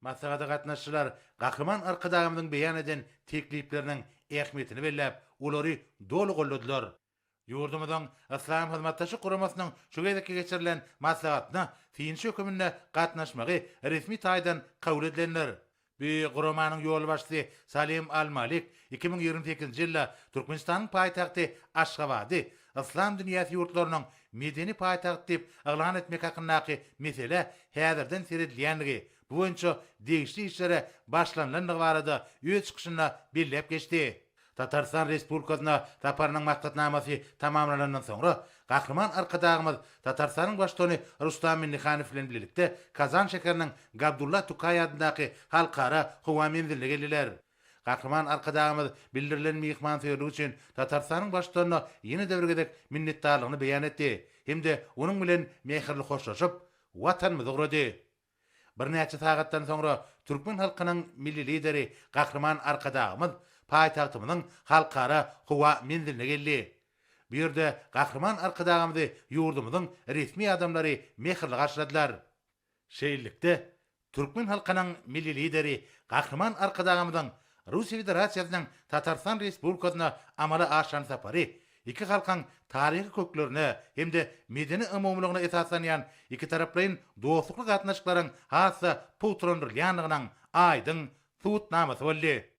Maslahata gatnaşyjylar Gahryman Arkadagymyzyň beýan eden teklipleriniň ähmiýetini belläp, olary doly goldadylar. Ýurdumyzyň Yslam Hyzmatdaşlyk Guramasynyň şu gezekki geçirilen maslahatyna synçy höküminde gatnaşmagy resmi taýdan kabul edilendir. Bu guramanyň ýolbaşçysy Salim Al-Malik 2028-nji ýylda Türkmenistanyň paýtagty Aşgabady Yslam dünýäsi ýurtlarynyň medeni paýtagty diýip yglan etmek hakyndaky meselä häzirden seredilýändigi, bu boýunça degişli işlere başlanylandygy barada öz çykyşynda belläp geçdi. Tatarystan Respublikasyna saparynyň maksatnamasy tamamlanandan soňra, Gahryman Arkadagymyz Tatarystanyň Baştutany Rustam Minnihanow bilen bilelikde Kazan şäheriniň Gabdulla Tukaý adyndaky Halkara howa menziline geldiler. Gahryman Arkadagymyz bildirilen myhmansöýerlik üçin Tatarystanyň Baştutanyna ýene-de bir gezek minnetdarlygyny beýan etdi hem-de onuň bilen mähirli hoşlaşyp, Watanymyza ugrady. Birnäçe sagatdan soňra türkmen halkynyň Milli Lideri Gahryman Arkadagymyz paýtagtymyzyň Halkara howa menziline geldi. Bu ýerde Gahryman Arkadagymyzy ýurdumyzyň resmi adamlary mähirli garşyladylar. Şeýlelikde, türkmen halkynyň Milli Lideri Gahryman Arkadagymyzyň Russiýa Federasiýasynyň Tatarystan Respublikasyna amala aşyran sapary iki halkyň taryhy köklerine hem-de medeni umumylygyna esaslanýan ikitaraplaýyn dostlukly gatnaşyklaryň has-da pugtalandyrylýandygynyň aýdyň subutnamasy boldy.